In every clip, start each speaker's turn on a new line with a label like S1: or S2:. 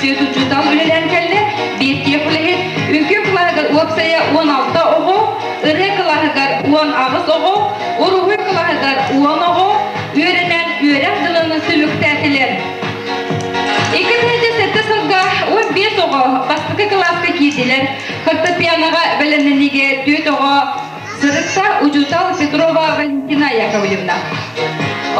S1: Түөрт учуутал үлэлээн кэллэ, биир техүлэһит, үҥкүү кылааһыгар уопсайа 16 оҕо, ырыа кылааһыгар 18 оҕо, уруһуй кылааһыгар 10 оҕо үөрэнэн үөрэх дьылын түмүктээтилэр. 2007 сылга 15 оҕо бастакы кылааска киирдилэр. Фортепианоҕа бэлэмнэниигэ түөрт оҕо сырытта учуутал Петрова Валентина Яковлевна.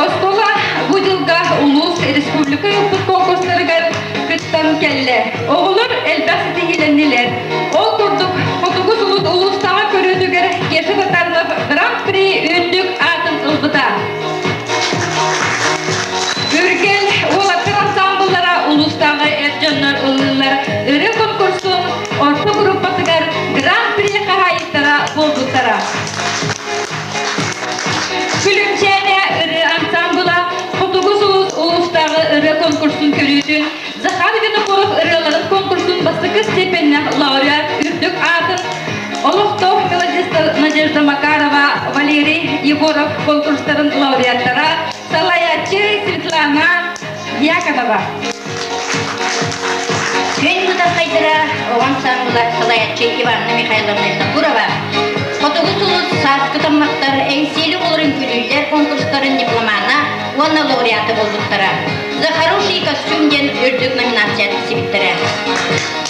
S1: Оскуола бу дьылга улуус республика ыыппыт конкурстарыгар кыттан кэллэ. Оҕолор элбэх ситиһиилэннилэр. Ол курдук, Хотугу сулус улуустааҕы көрүүтүгэр Кеша Татаринов Гран-при үрдүк аатын ылбыта. Үргэл уолаттар ансаамбыллара улуустааҕы эр дьоннор ыллыыллар ырыа конкурсун орто группатыгар Гран-при хаһаайыттара буолбуттара. Күлүмчээнэ ырыа ансаамбыла Хотугу сулус улуустааҕы ырыа конкурсун көрүүтүн Захар Винокуров ырыаларын конкурсун бастакы степеннээх лауреат үрдүк аатын олохтоох мелодист Надежда Макарова, Валерий Егоров конкурстарын лауреаттара, салайааччы Светлана Дьяконова.
S2: Күн бытархайдара оҕо ансаамбыла салайааччы Иванна Михайловна Винокурова Хотугу сулус сааскы таммахтар Эҥсиэли оҕолорун күлүүллэр конкурстарын дипломана уонна лауреата буолбуттара. За хороший костюм диэн үрдүк номинация тиксибиттэрэ.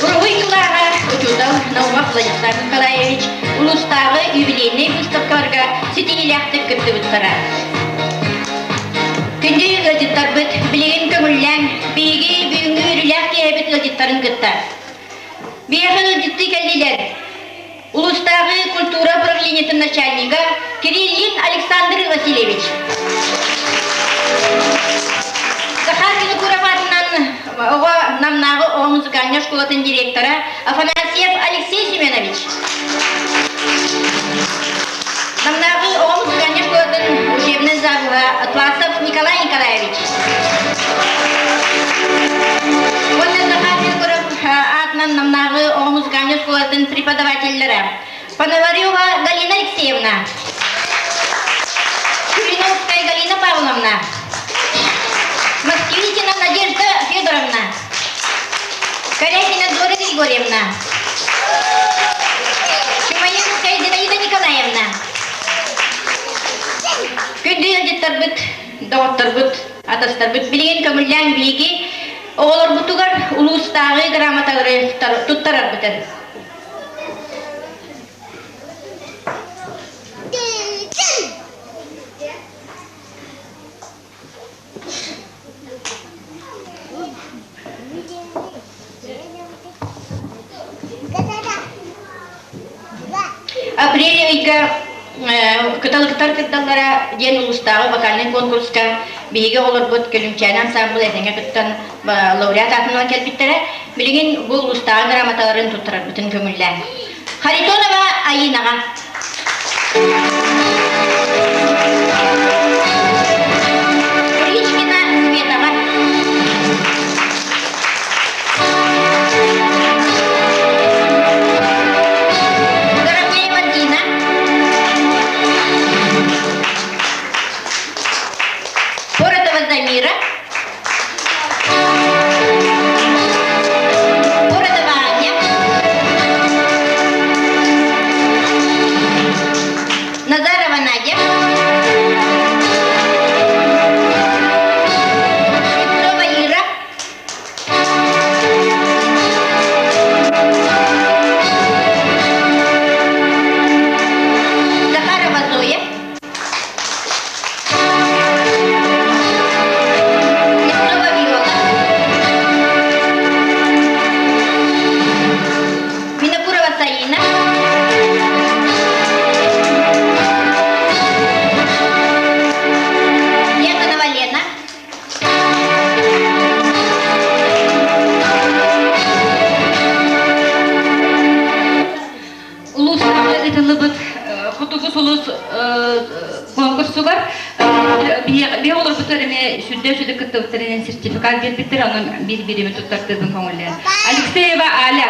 S2: Уруһуй кылааһа учуутал Наумов Владислав Николаевич улуустааҕы юбилейнай выставкаларга ситиһиилээхтик кыттыбыттара. Күндү ыалдьыттарбыт, билигин көҥүллээҥ, биһиги бүгүҥҥү үөрүүлээх киэһэбит ыалдьыттарын кытта. Биһиэхэ ыалдьыттыы кэллилэр. Улуустааҕы культура управлениетын начальнига Кириллин Александр Васильевич. Захар Винокуров аатынан оҕо Намнааҕы оҕо музыкальнай школатын директора Афанасьев Алексей Семенович. Намнааҕы оҕо музыкальнай школатын учебнай завуһа Атласов Николай Николаевич. Уонна Захар Винокуров аатынан Намнааҕы оҕо музыкальнай школатын преподавателлэрэ Пономарева Галина Алексеевна, Кулиновская Галина Павловна, Москвитина Надежда Федоровна, Корякина Дора Григорьевна, Чумаевская Зинаида Николаевна. Күндү ыалдьыттарбыт, доҕотторбут, атастарбыт билигин көҥүллээн биһиги оҕолорбутугар улуустааҕы грамоталары туттарарбытын. Апрель ыйга Кыталыктар кытталлара диэн улуустааҕы вокальнай конкурска биһиги оҕолорбут Көлүмчээн ансаамбыл этэҥҥэ кыттан лауреат аатынан кэлбиттэрэ. Билигин бу улуустааҕы грамоталарын туттарарбытын көҥүллээн. Харитонова Айынаҕа. Куличкина Светаҕа. Воробьева Дина. Поротова Замира. Поротова Аня. Назарова Надя. Петрова Ира. Захарова Зоя. Петрова Виола. Винокурова Саина. Яхонова Лена.
S1: Улуустааҕы ыытыллыбыт Хотугу сулус конкурсугар биһиги олорбуттар эмиэ сүрдэ сүдү кыттыбыттарынан сертификат биэрбиттэр, онон биир бириэмэ туттартыыбын көҥүллээн. Алексеева Аля.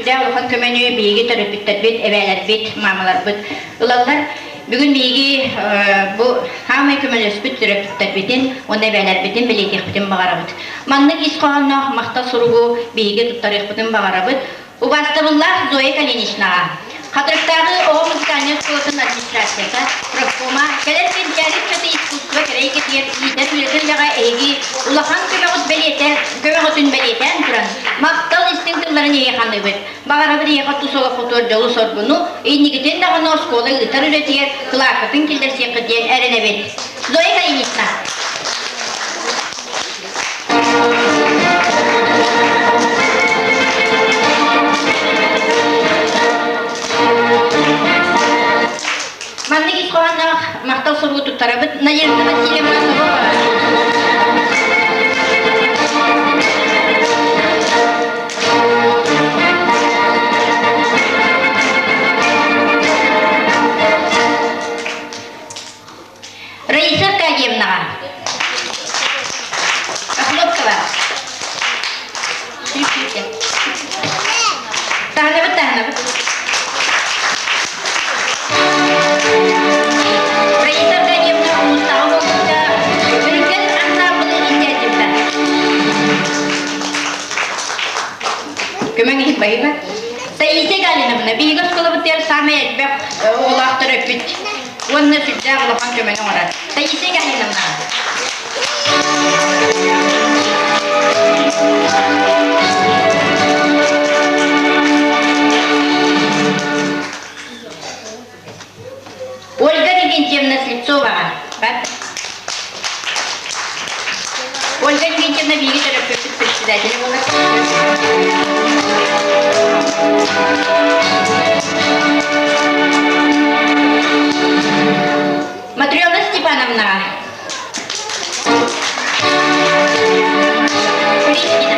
S2: сүрдээх улахан көмөнү биһиги төрөппүттэрбит, эбээлэрбит, маамаларбыт ылаллар. Бүгүн биһиги бу хаамай көмөлөспүт төрөппүттэрбитин уонна эбээлэрбитин бэлиэтиэхпитин баҕарабыт. Маннык ис хоһоонноох махтал суругу биһиги туттарыахпытын баҕарабыт. Убаастабыллаах Зоя Калиничнаҕа Хатырыктааҕы оҕо музыкальнай оскуолатын администрацията, профкома, кэлэр кэнчээри ыччаты искусство кэрэ эйгэтигэр иитэр үлэтин үлэҕэ эһиги улахан көмөҕүт бэлиэтэ, көмөҕүтүн бэлиэтээн туран, махтал истиҥ тылларын эйиэхэ аныыбыт. Баҕарабыт эйиэхэ тус олоххутугар дьолу-соргуну, инникитин даҕаны оскуола ыытар үлэтигэр кылааккытын киллэрсиэххит диэн эрэнэбит. Зоя Калинична. Маннык ис хоһоонноох махтал суругу туттарабыт Надежда Васильевна Сорокова. Раиса Аркадьевнаҕа. Охлопкова. Таһынабыт, таһынабыт. Раиса Аркадьевна улуустааҕы болҕомто Өрүкэл ансаамбылы иитээччитэ. Көмөҥ иһин баһыыба. Таисия Галиновна, биһиги оскуолабытыгар саамай элбэх оҕолоох төрөппүт уонна сүрдээх улахан көмөнү оҥорор. Таисия Галиновна. Ольга Левентьевна Слепцоваҕа. Ольга Левентьевна биһиги төрөппүппүт председателэ буолар. Матрена Степановнаҕа. Куличкина.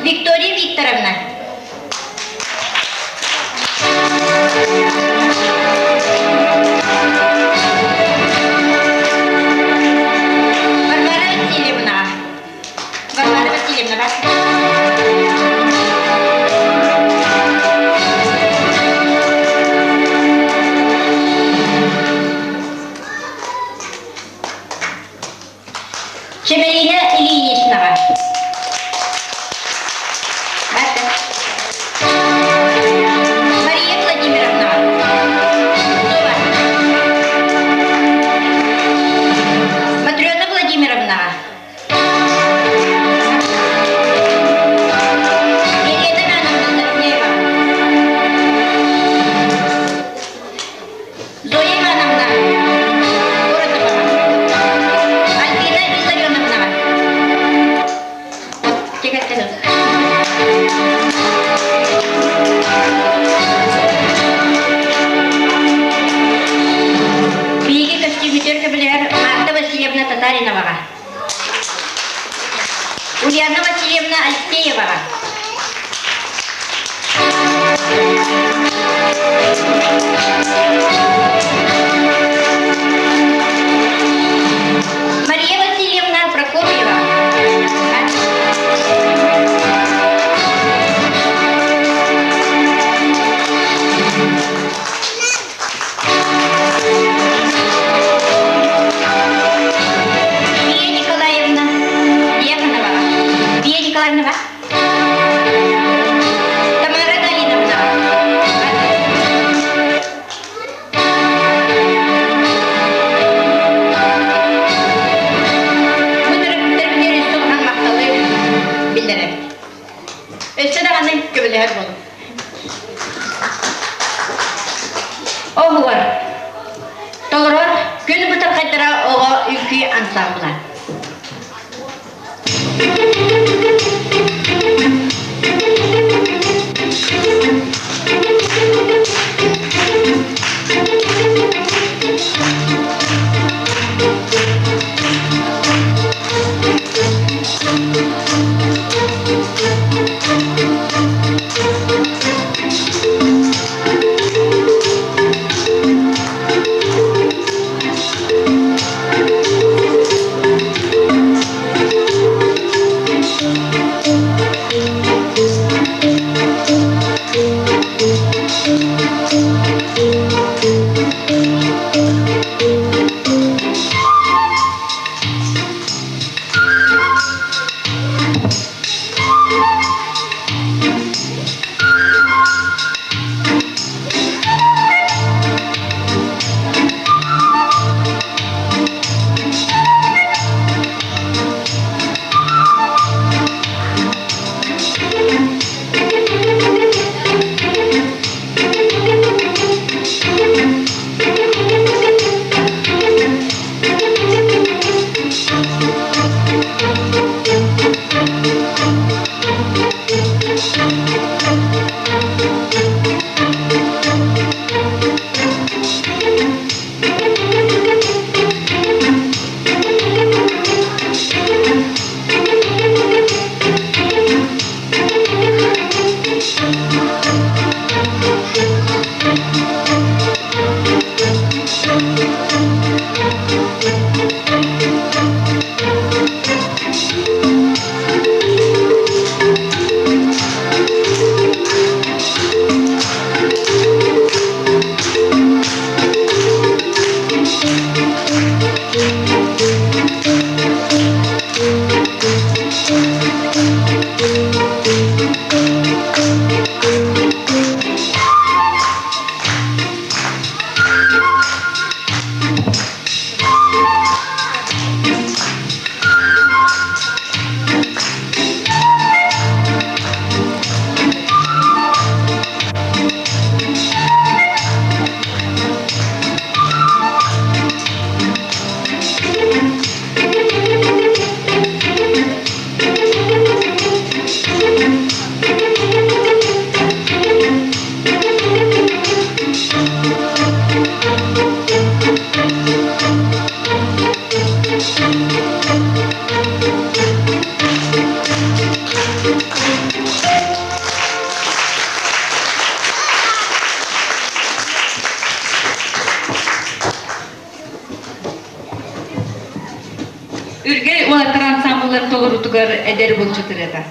S2: Виктория Викторовна. Варвара Васильевна. Варвара Васильевна, вас. Чэмэлиинэ Ильиничнаҕа. Мария Владимировнаҕа. Матрена Владимировнаҕа. Елена Ивановна Дорнеева. Зоя Ивановна Городоваҕа. Альбина Виссарионовнаҕа. Биһиги көстүүбүтүгэр көмөлөһөр Марта Васильевна Татариноваҕа. Ульяна Васильевна Алексееваҕа. Мария Васильевна Прокопьева. Вия Николаевна Дьяконова. Вия Николаевна Тамара Галиновна. Бу төрөппүттэрбитигэр өссө улахан махталы биллэрэбит. Өссө даҕаны көмөлөһөр буолуҥ. Оһуор. Толорор күн бытархайдара оҕо үҥкүү ансаамбыла.
S1: Толорутугар эдэр булчут ырыата.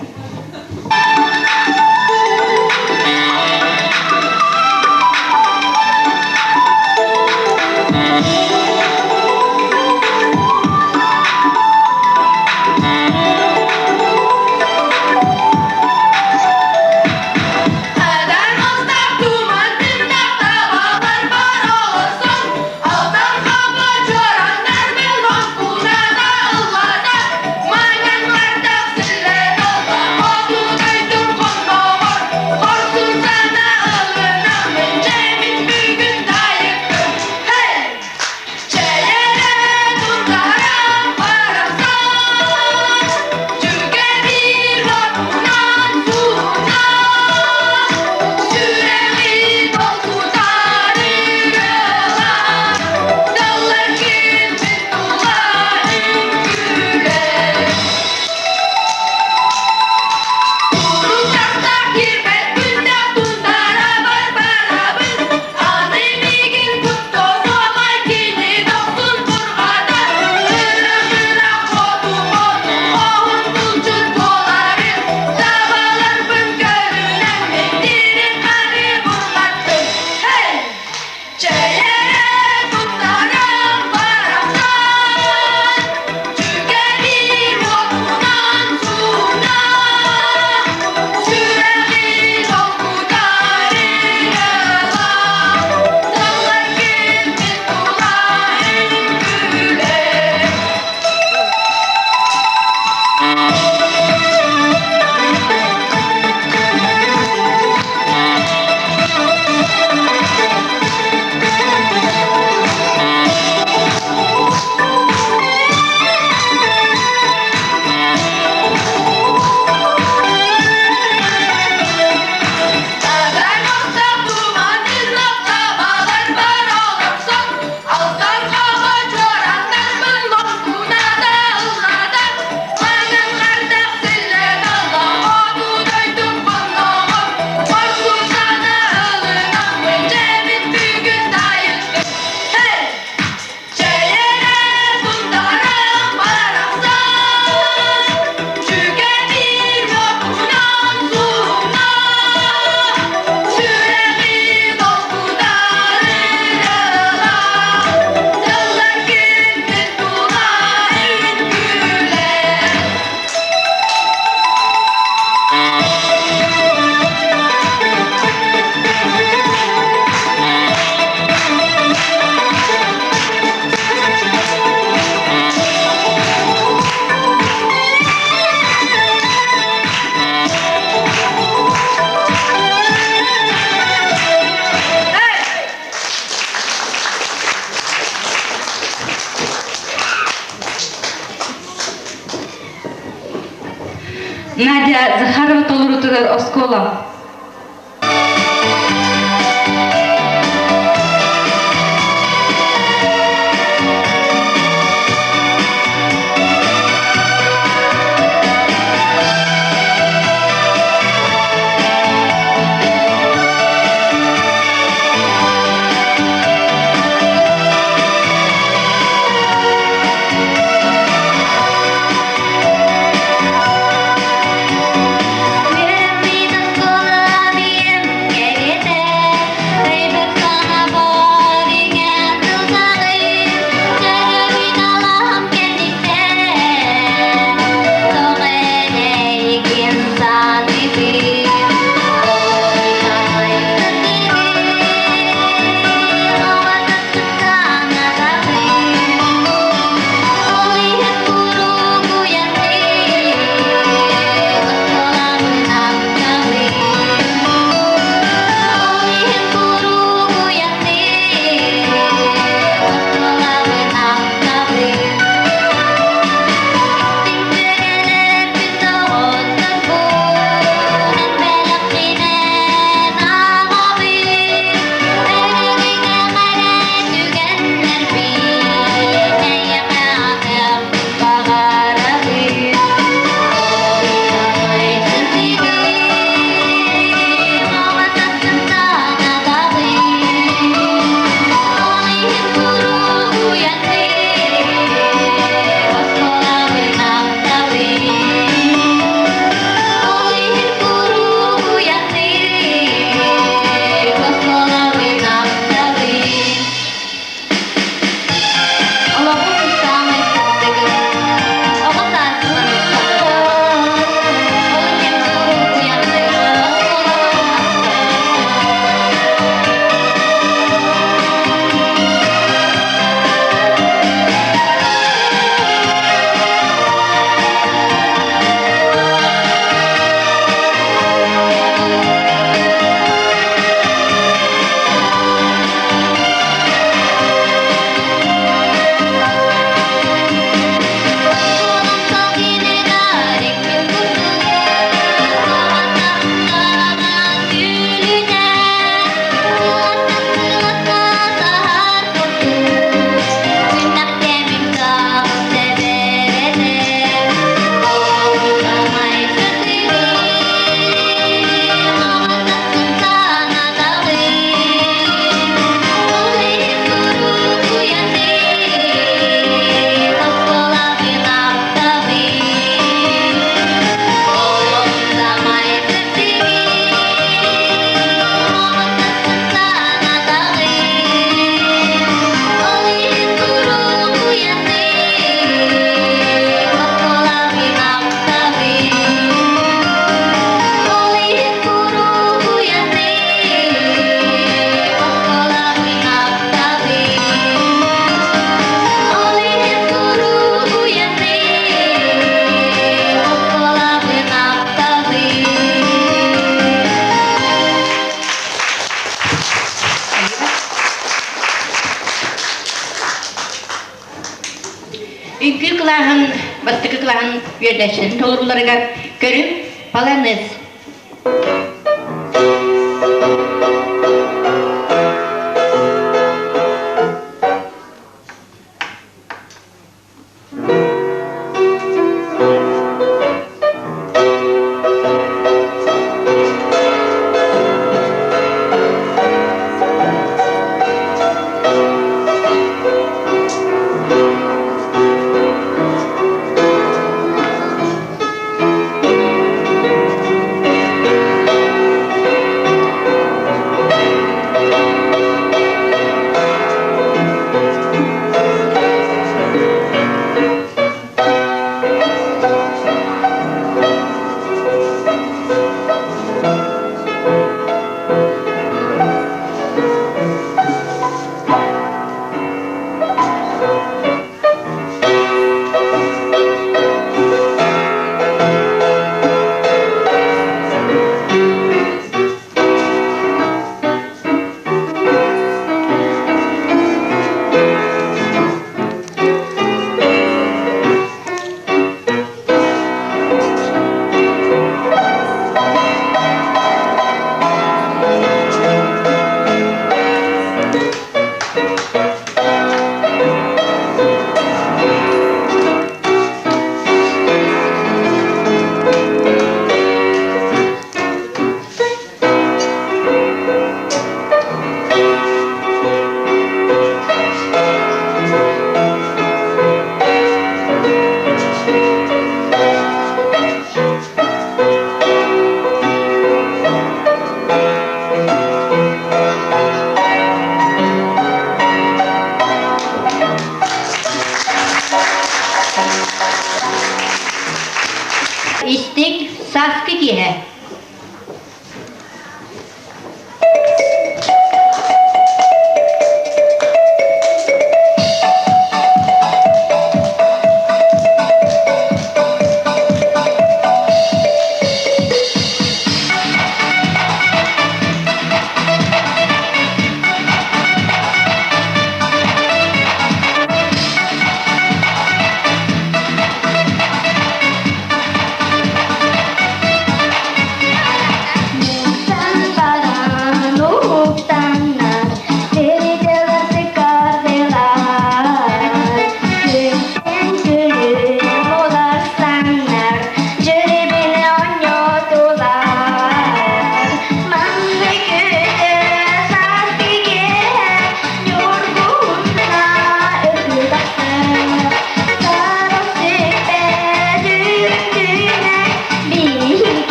S1: Надя Захарова толорутугар оскуола.
S2: Үөрэммит оскуола үөрдээччилэрин толорууларыгар көрүҥ полонез.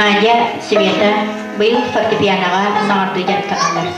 S2: Надя, Света быйыл фортепианоҕа саҥардыы дьарыктаналлар.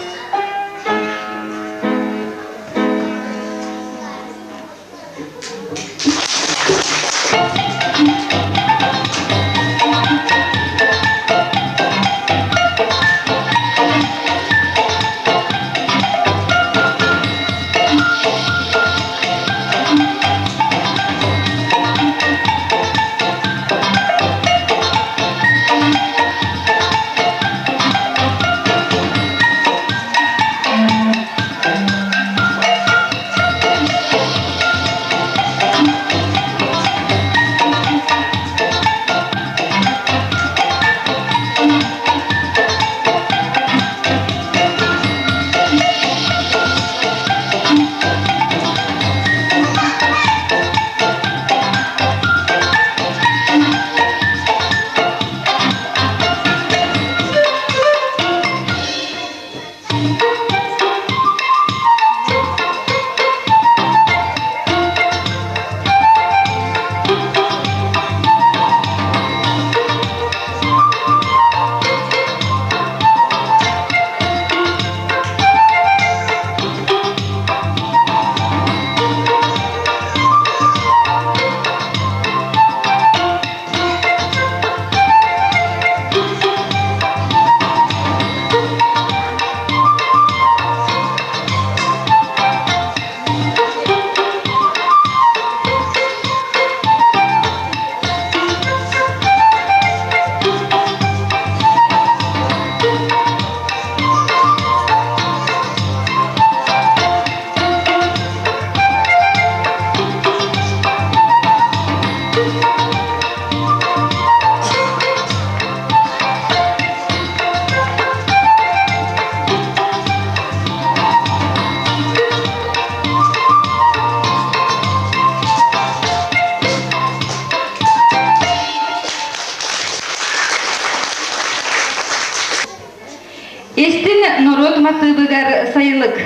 S1: Сайылык.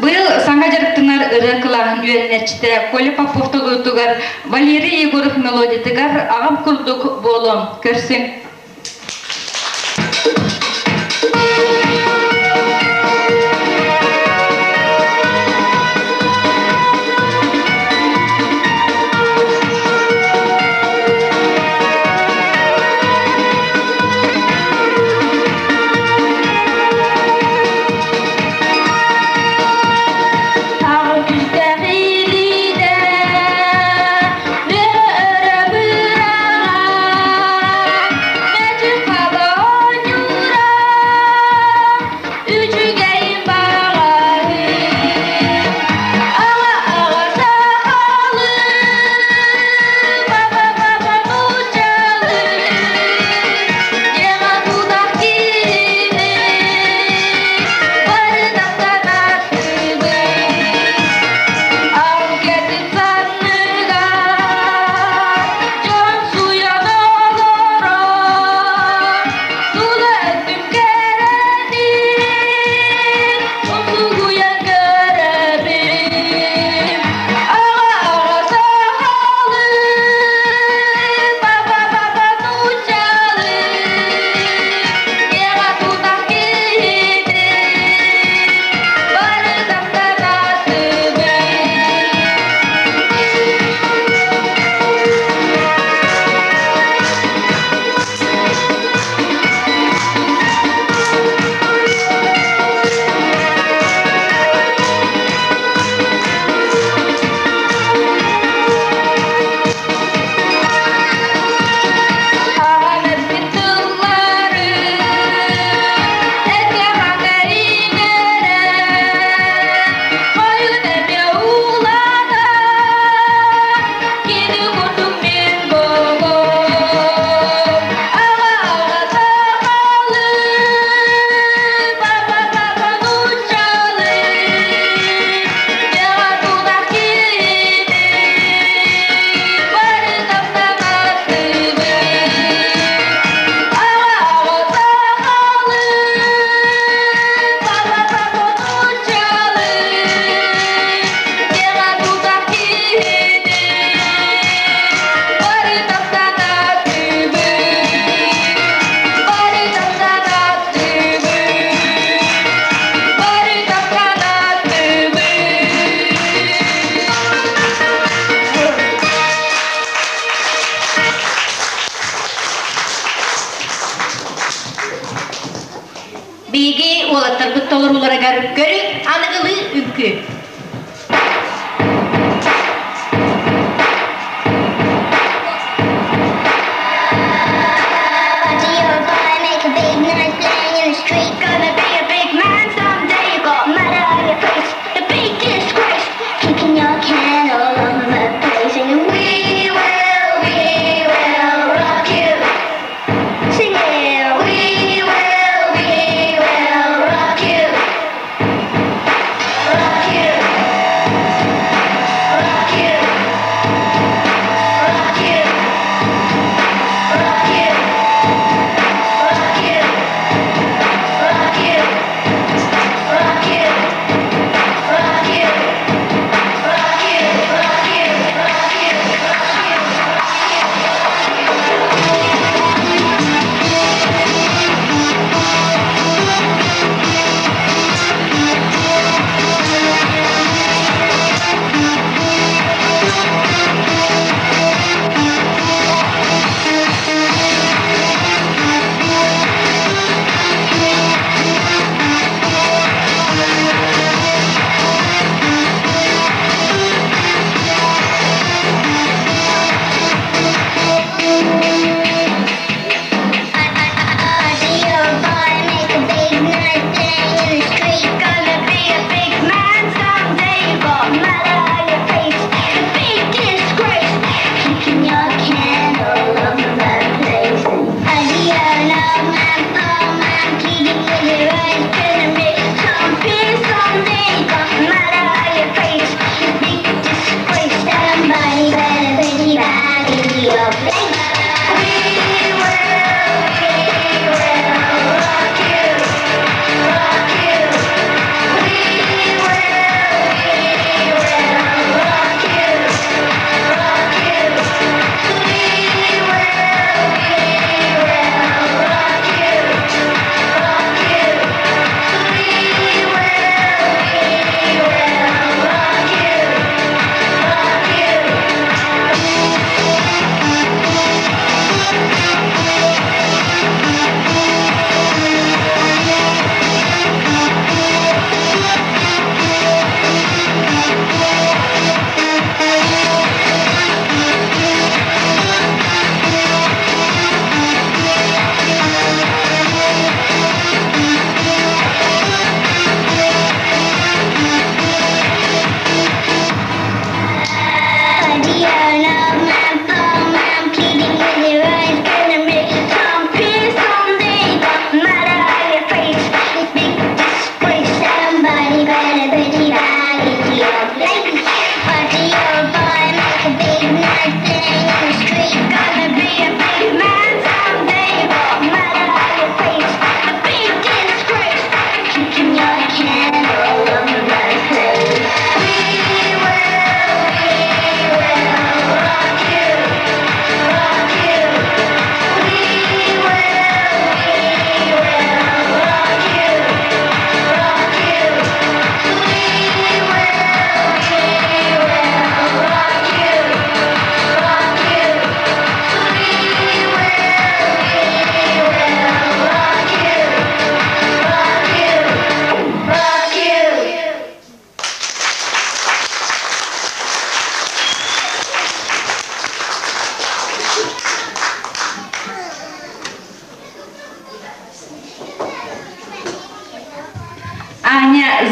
S1: Быйыл саҥа дьарыктанар ырыа кылааһын үөрэнээччитэ Коля Попов толоруутугар Валерий Егоров мелодиятыгар аҕам курдук буолуом көрсүҥ.
S2: Биһиги уолаттарбыт толорууларыгар көрүҥ аныгылыы үҥкүү.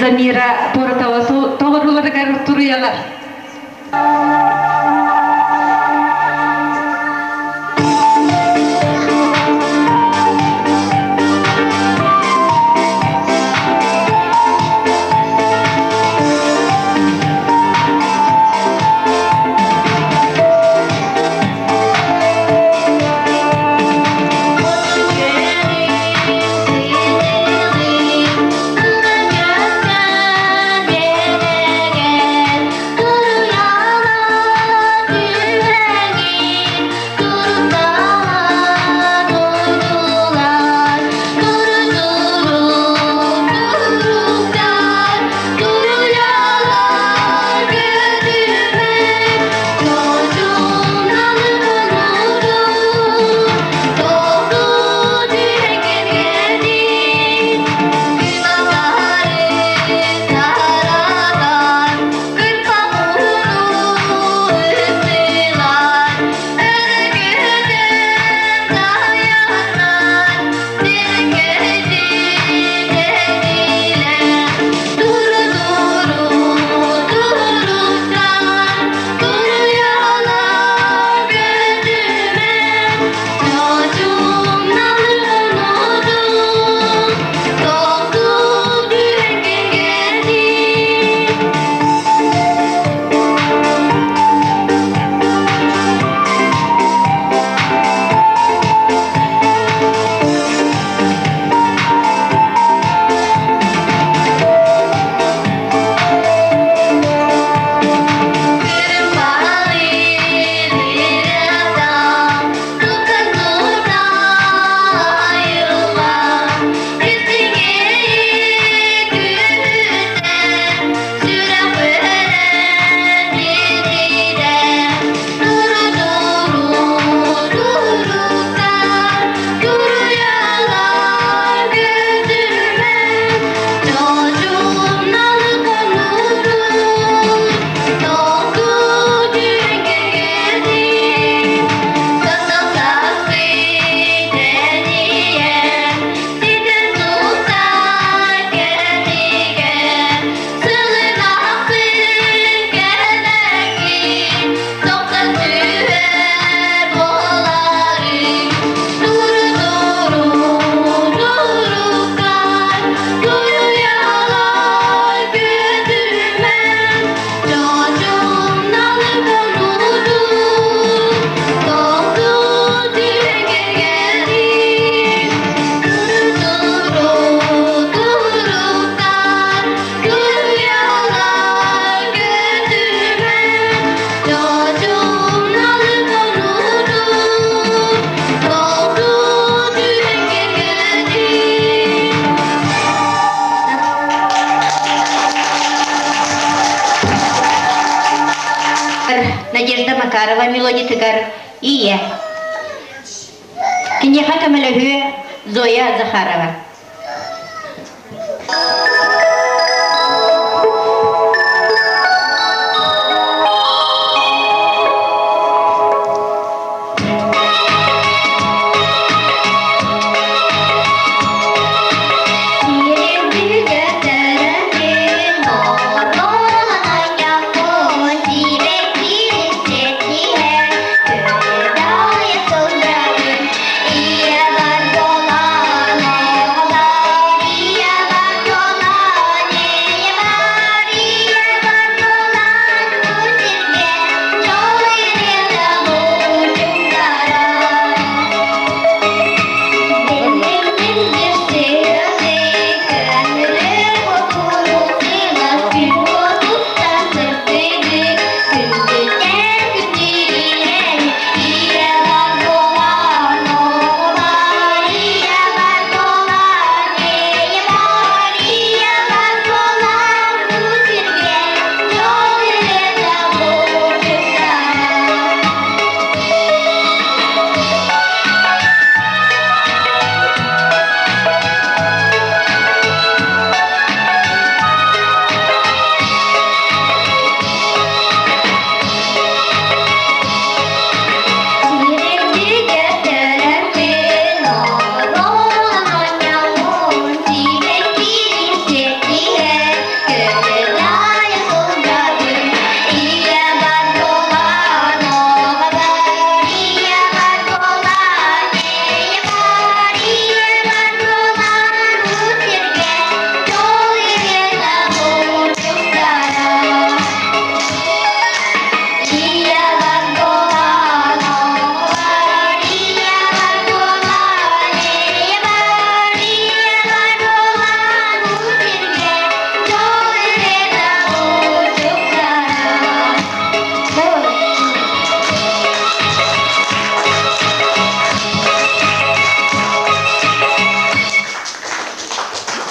S1: Замира Поротова толоруларыгар туруйалар.
S2: Надежда Макарова мелодитыгар Ие. Киниэхэ көмөлөһүө Зоя Захарова.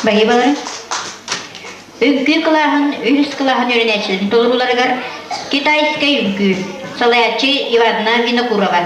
S2: Баһыыбалары. Үҥкүү кылааһын үһүс кылааһын үөрэнээччилэрин толорууларыгар китайскай үҥкүү салайааччы Иванна Винокурова.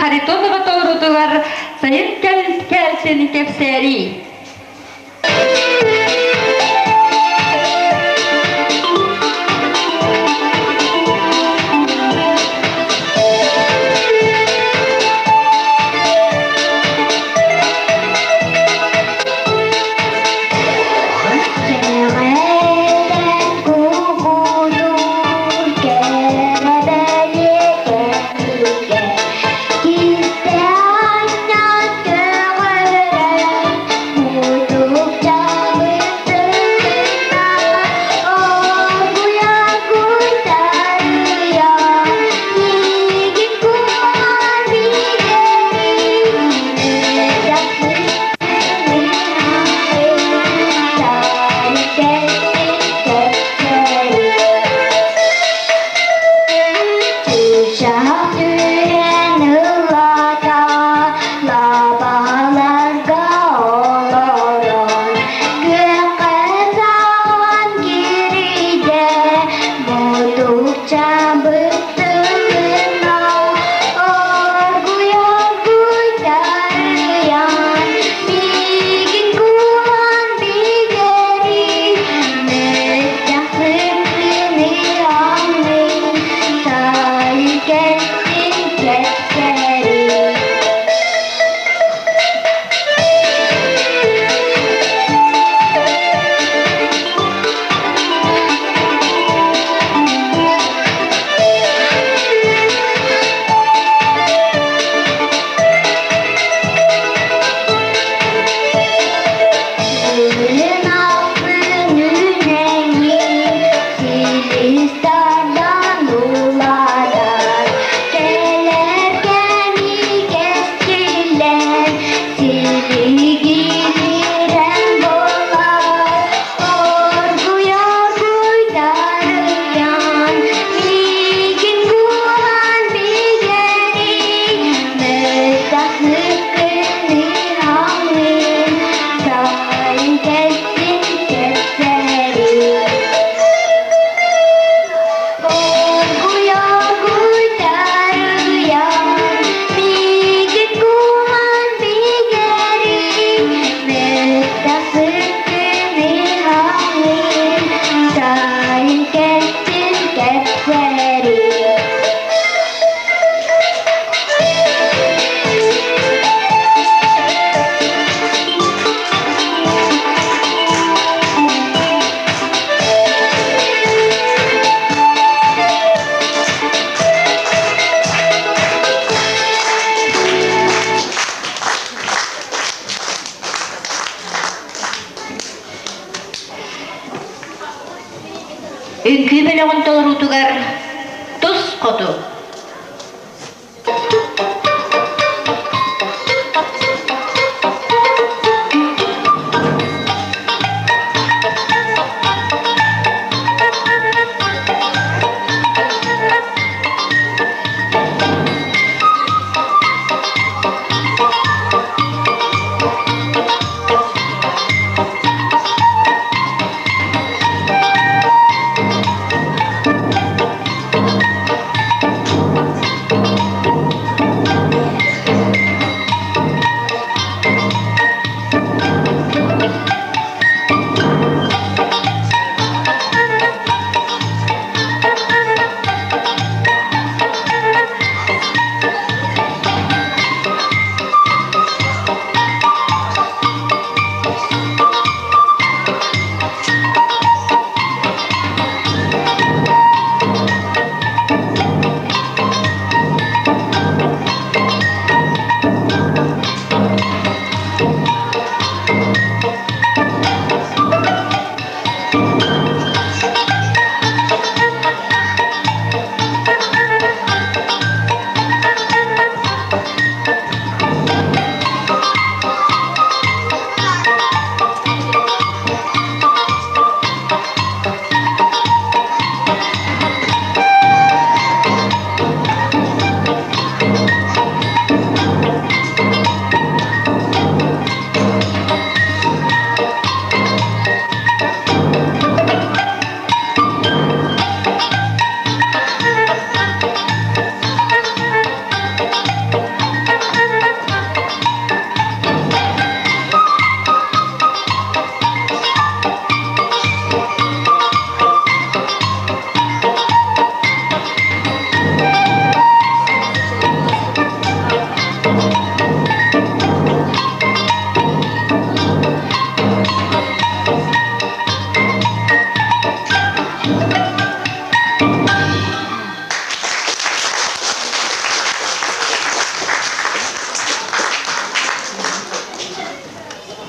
S1: Харитонова толорутугар сайын кэлсини кэпсээрий.
S3: Кисте аннан көҕөрөр.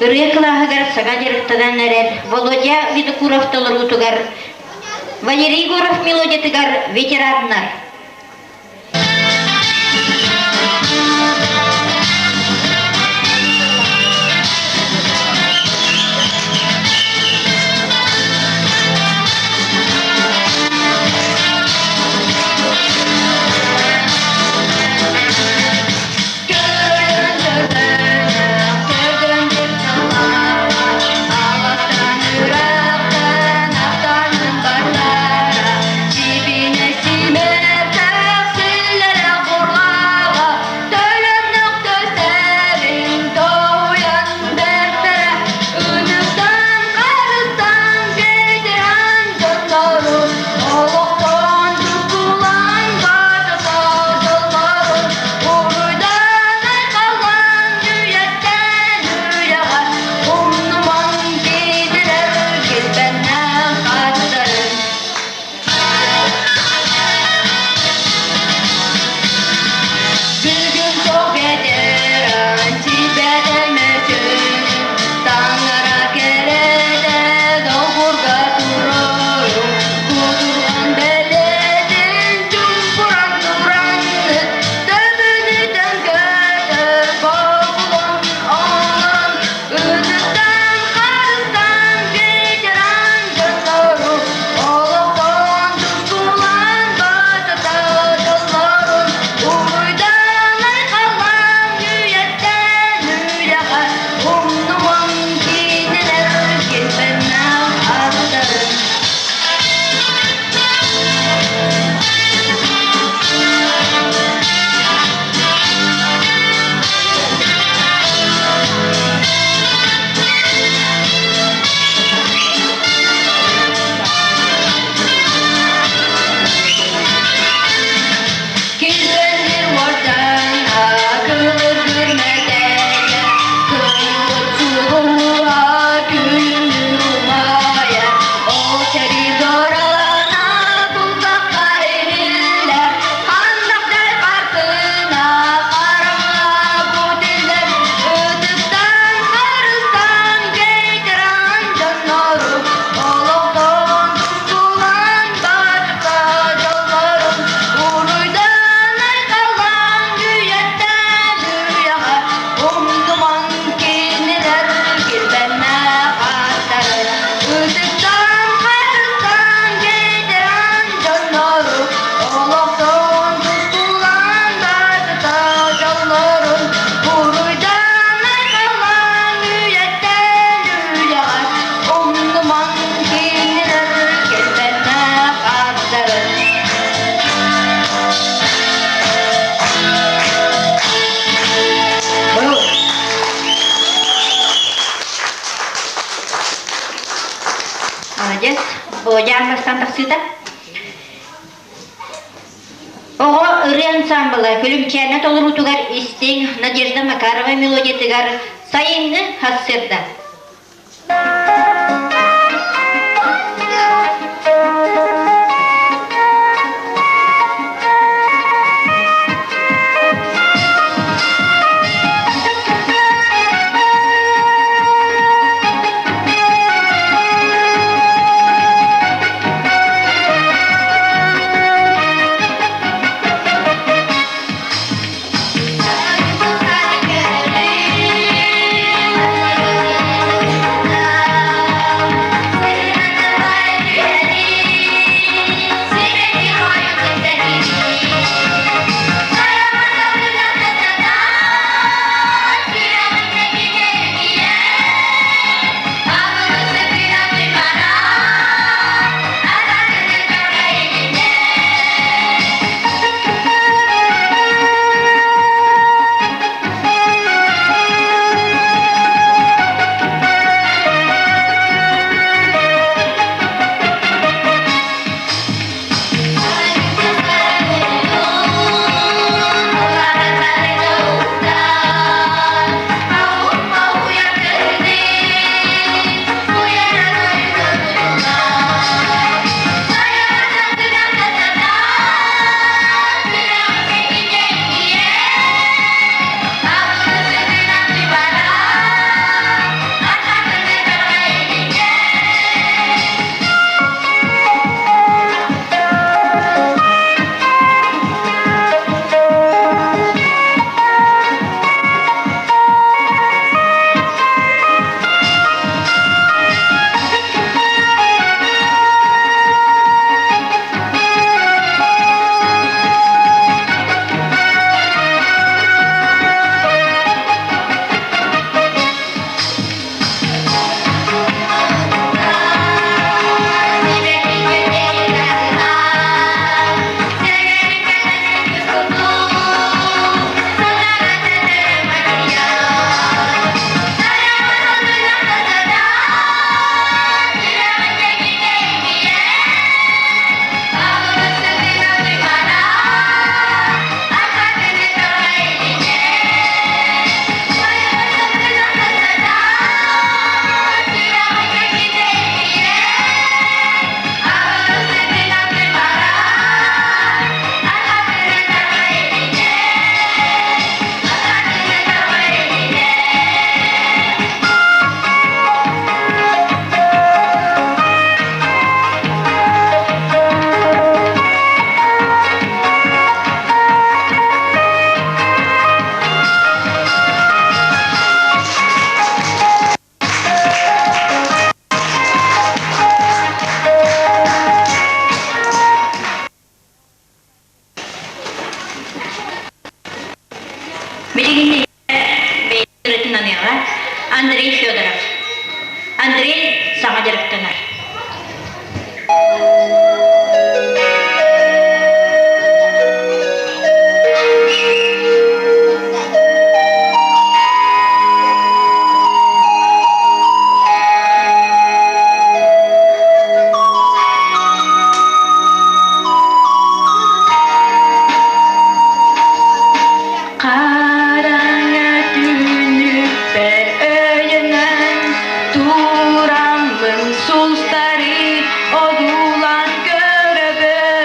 S2: Ырыа кылааһыгар саҥа дьарыктанан эрэр Володя Винокуров толоруутугар Валерий Егоров мелодиятыгар ветераннар. Молодец. Володя бастан тахсыыта. Оҕо ырыа ансаамбыла Күлүмчээнэ толоруутугар истиҥ Надежда Макарова мелодиятыгар сайыҥҥы сарсыарда. Андрей Федоров. Андрей саҥа дьарыктанар. Хараҥа түүнүкпэр өйөнөн тураммын сулустары одуулаан көрөбүн.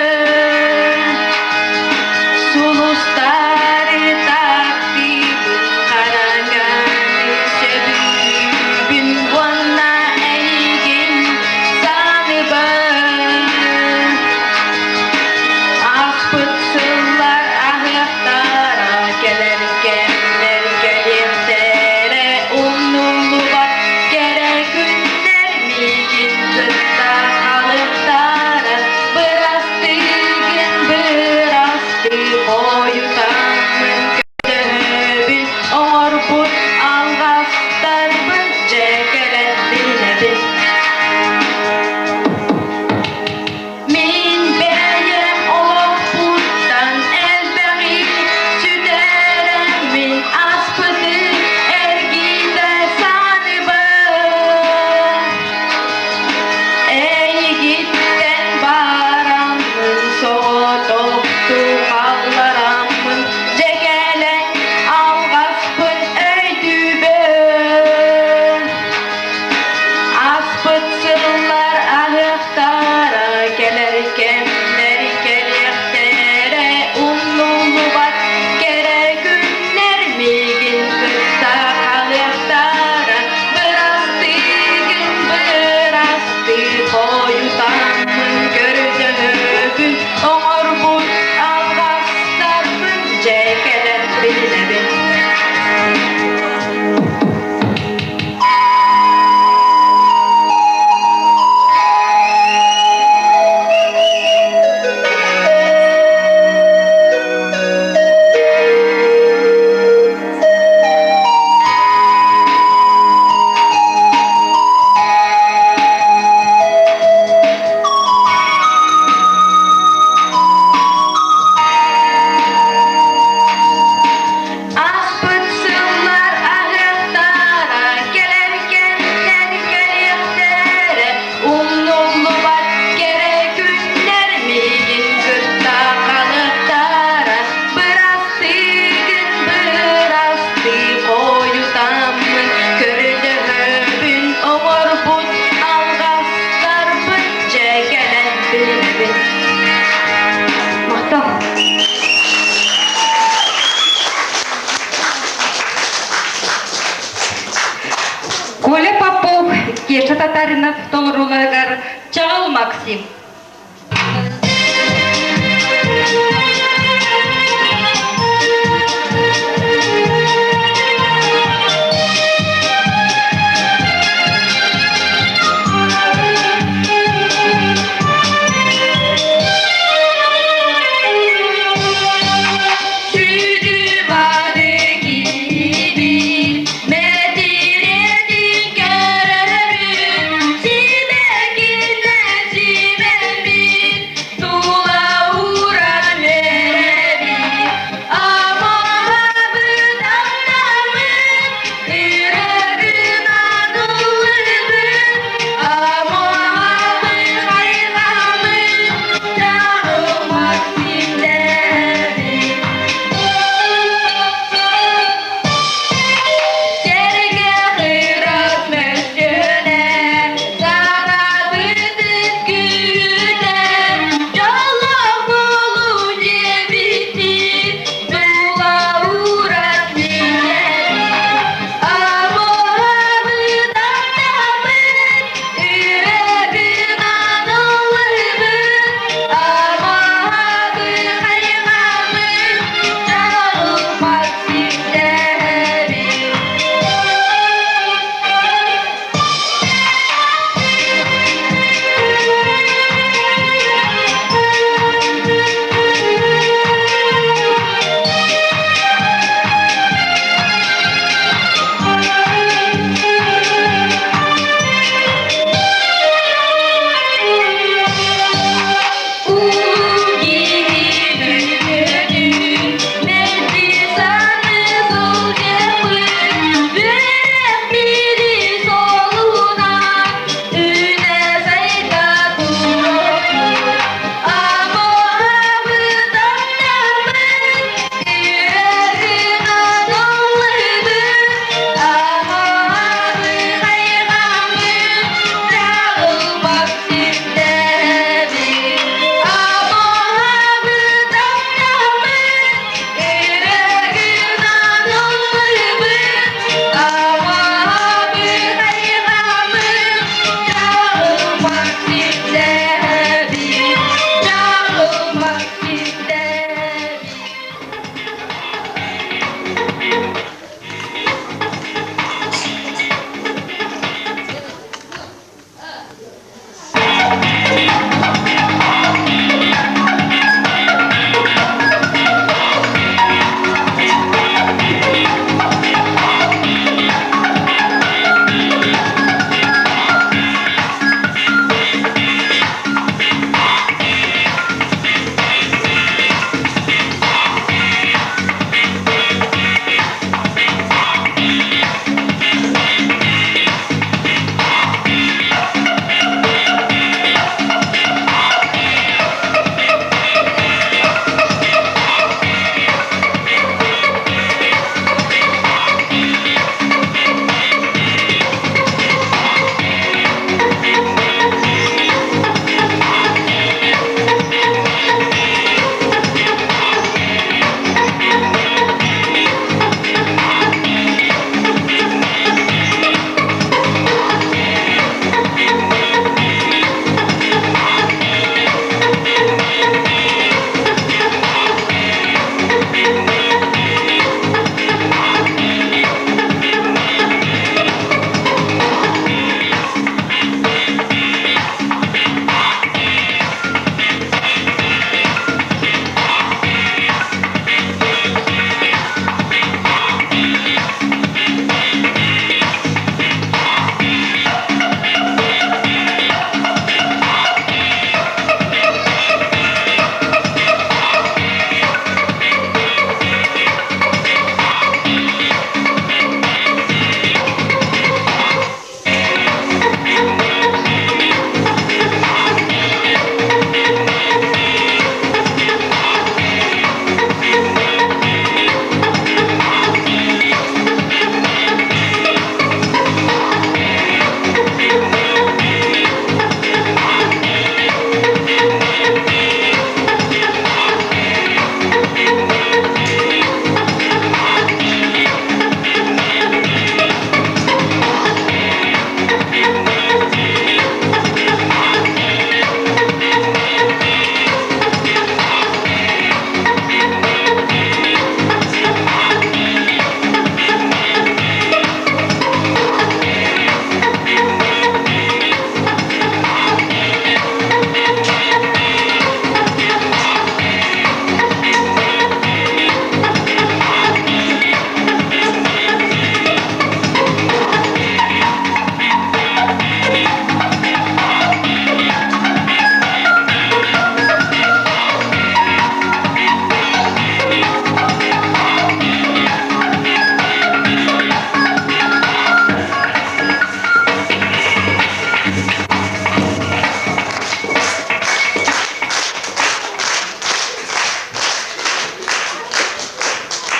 S2: Сулустары таптыыбын, хараҥаны сөбүлүүбүн уонна эйигин саныыбын. Ааспыт сыллар аһыахтара, кэлэр кэмнэр кэлиэхтэрэ, умнуллубат кэрэ күннэр миигин кытта халыктара, бырастыгын бырастыы хойутаммын көрдөһөбүн, оҥорбут алҕастарбын дьэ кэлэн билэбин. Мин бэйэм олохпуттан элбэҕи сүтэрэммин аспыты эргитэ саныыбын. Эйигиттэн бараммын соҕотохтуу хааллараммын дьэ кэлэн алҕаспын өйдүүбүн. Аспыт сыллар аһыахтара, кэлэр кэмнэр кэлиэхтэрэ, умнуллубат кэрэ күннэр миигин кытта хаалыахтара. Бырастыгын бырастыы хойутаммын көрдөһөбүн, оҥорбут алҕастарбын дьэ кэлэн билэбин. Аспыт сыллар аһыахтара, кэлэр кэмнэр кэлиэхтэрэ, умнуллубат кэрэ күннэр миигин кытта халыктара. Бырастыгын бырастыы хойутаммын көрдөһөбүн, оҥорбут алҕастарбын дьэ кэлэн билэбин.
S1: Махтал. Коля Попов, Кеша Татаринов толорууларыгар Чаҕыл Максим. Сүдү-бады киһибит, мэтириэтин көрөрүм, сибэкинэн симэммит, тула ууран.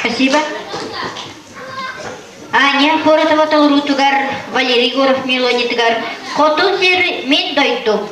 S2: Спасибо. Аня Форотова толоруутугар, Валерий Егоров мелодиятыгар «Хоту сир мин дойдум».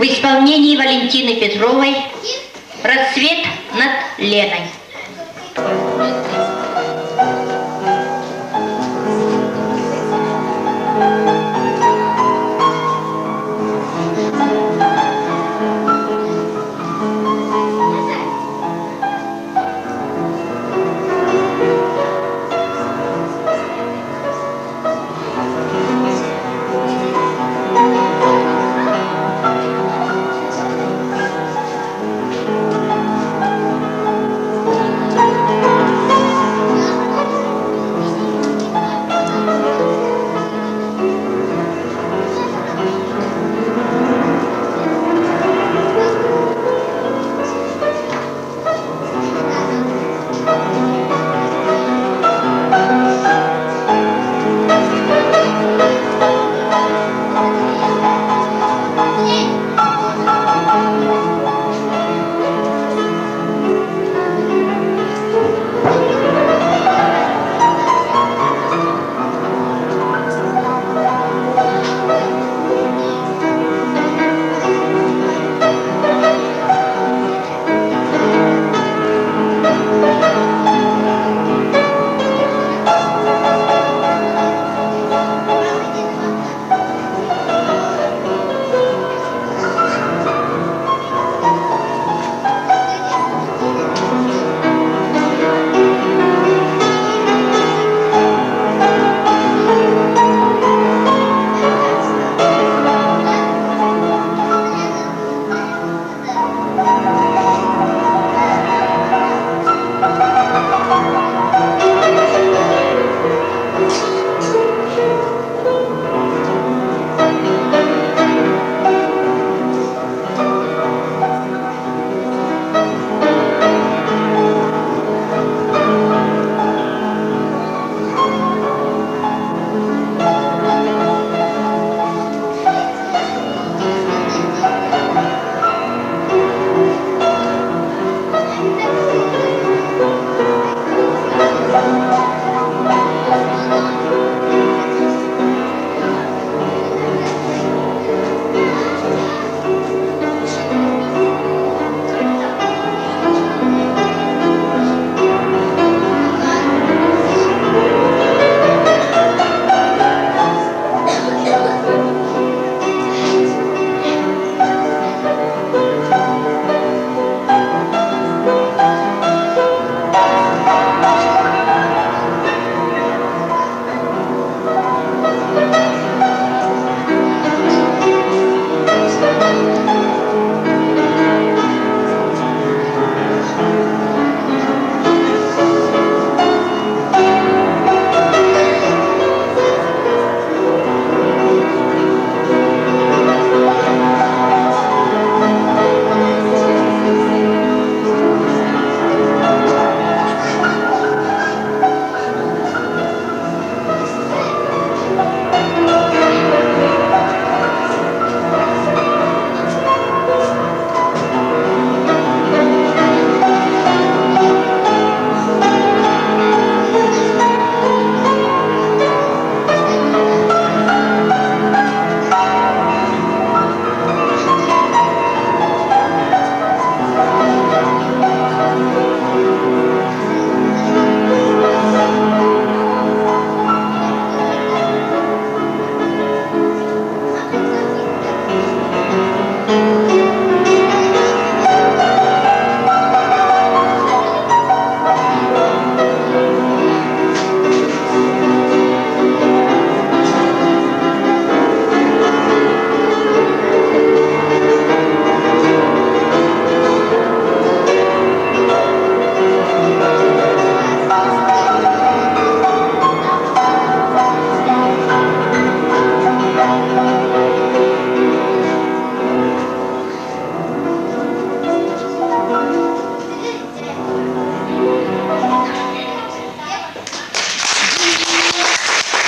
S2: В исполнении Валентины Петровой «Рассвет над Леной».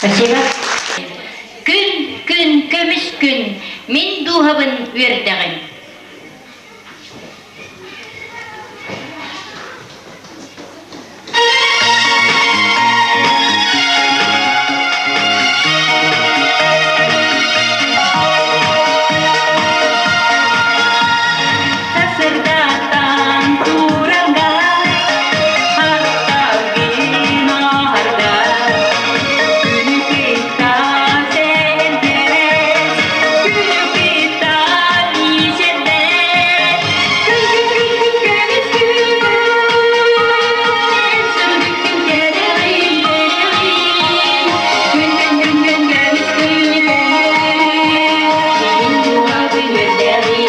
S2: Спасибо. Күн, күн, көмүс күн, мин дууһабын үөрдэҕин.
S1: Сырдатан туранда, хаттагын аһарда, күнү кытта сэргэс, күнү кытта ишетер, күн күн күн күн көмүс күн, сырдык күн кэрэҕин, күн күн күн күн көмүс күн, мин дууһабын үөрдэҕин.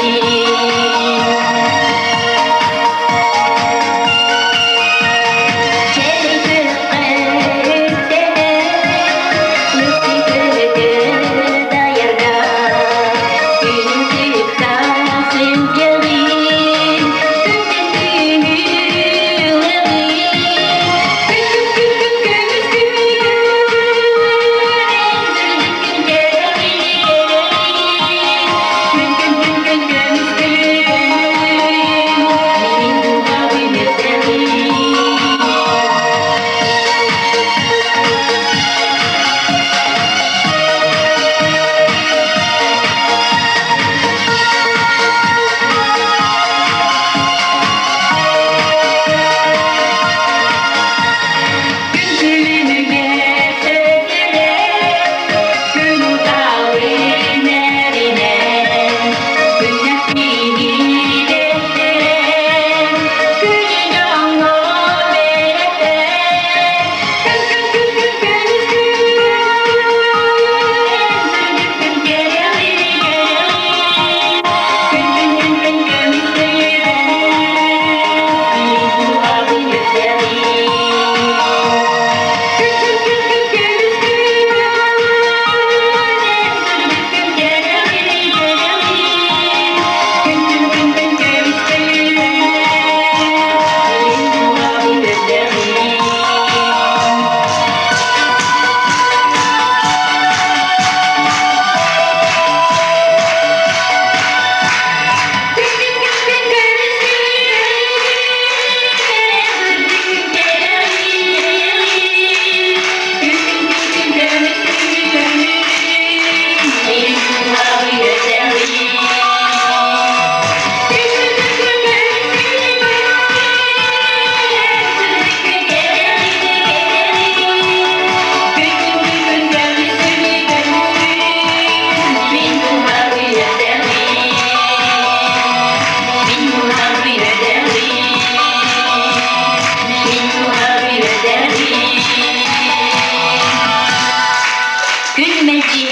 S2: Күн мэлдьи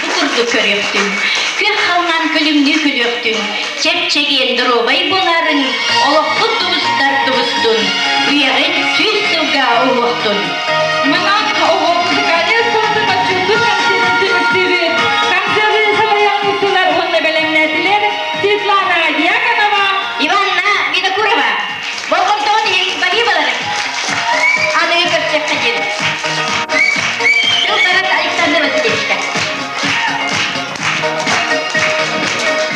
S2: бу курдук көрүөхтүн, күөх халлаан күлүмнүү күлүөхтүн, чэп-чэгиэн доруобай буолаарыҥ, олохпут тубустар тубустун, үйэҕит сүүс сылга уһуохтун.
S1: Манан оҕо музыкальнай оскуолатын отчуттуур концерын түмүктүүбүт. Концерты салайан ыыттылар уонна бэлэмнээтилэр Светлана Дьяконова,
S2: Иванна Винокурова. Болҕомтоҕун иһин баһыы балары. Аныгы көрсүөххэ диэн. Тыл барат Александр Васильевичка.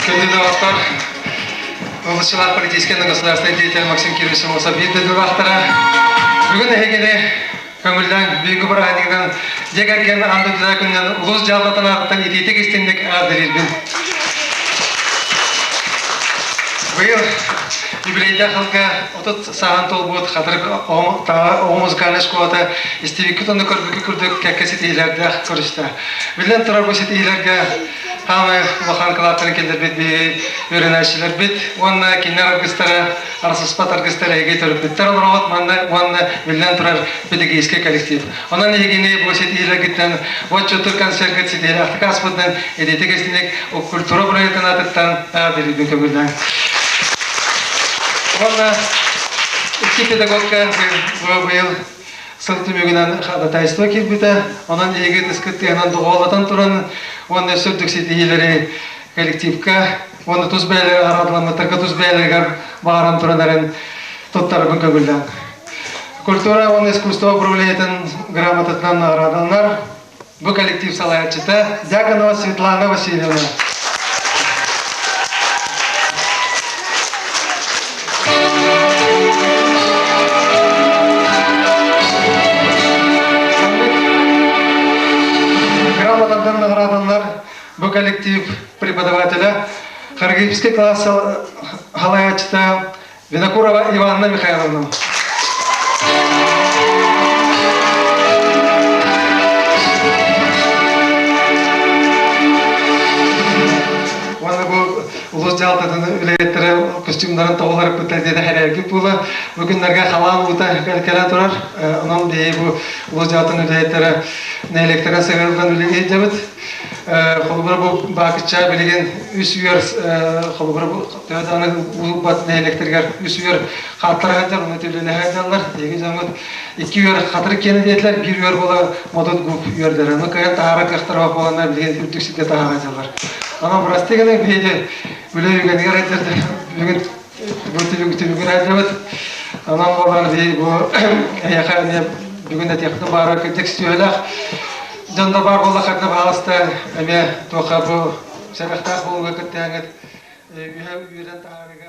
S3: Күндү доҕоттор, Областьлар политическай государственный деятель Максим Кирович Амосов биир дойдулаахтара. Бүгүн эһигини көҥүллээн бүгүҥҥү бырааһынньыгынан дьиэ кэргэн аан дойдута күнүнэн улуус дьаһалтатын аатыттан итиитик истиҥник эҕэрдэлиирбин. Быйыл юбилейдаах сылга 30 сааһын туолбут Хатырык оҕо музыкальнай школата истибиккит уонна көрбүккүт курдук кэккэ ситиһиилэрдээх көрүстэ. Биллэн турар, бу ситиһиилэргэ хаамай улахан кылааттарын киллэрбит биһиги үөрэнээччилэрбит уонна кинилэр аргыстара, арсыспат аргыстара эһиги төрөппүттэр олороҕут манна уонна биллэн турар педагогическай коллектив. Онон эһигини бу ситиһиилэргиттэн отчуттур концерткыт ситиһиилээхтик ааспытынан эдиитик истиник культура проектын аатыттан эҕэрдэлиирбин көҥүллээҥ. Уонна икки педагогка быйыл сыл түмүгүнэн ходатайство киирбитэ. Онон эһиги ытыскыт тыаһынан доҕуоллатан туран уонна өссө үрдүк ситиһиилэри коллективка уонна тус бэйэлэригэр араадыламмыттарга тус бэйэлэригэр баҕаран туран эрэн туттарбын көҥүллээн. Культура уонна искусство управлениетын грамотатынан наҕараадаланар. Бу коллектив салайааччыта Дьяконова Светлана Васильевна. Грамотанан награданнар бу коллектив преподавателя хореографический класс салайааччыта Винокурова Иванна Михайловна. Уонна бу улуус дьаһалтатын үлэһиттэрэ костюмнарын тоҕулар ыппыттар диэтэ хэрээргит буола. Бу күннэргэ халаан уута кэлэн турар. Онон биһиги бу улуус дьаһалтатын үлэһиттэрэ нэһилиэктэрэ сыһыарыллан үлэлии сылдьабыт. Холобура бу Баакычча билигин үс үөр холобура бу төһө даҕаны уурбат нэһилиэктэригэр үс үөр хааттара сылдьар, уонна төлөлөһө сылдьаллар. Эһиги дьоҥҥут икки үөр хатырык киэнэ диэтилэр, биир үөр буола модут губ үөрдэр. Ону кыайан таһаарар кыахтара буоланнар билигин үрдүк сиргэ таһаара сылдьаллар. Онон бырастыы гына биһиги үлэ үгэнигэр бүгүн бу түбүгүр сылдьабыт. Онон буолан биһиги бу эһиэхэ эмиэ бүгүн этиэхпитин баара кырдьык сүөһүлээх дьон да баар буоллаххытына баһаалыста эмиэ туохха бу сэрэхтээх буолууга кыттыһаҥҥыт үһэ үөрэн таһаарыыга.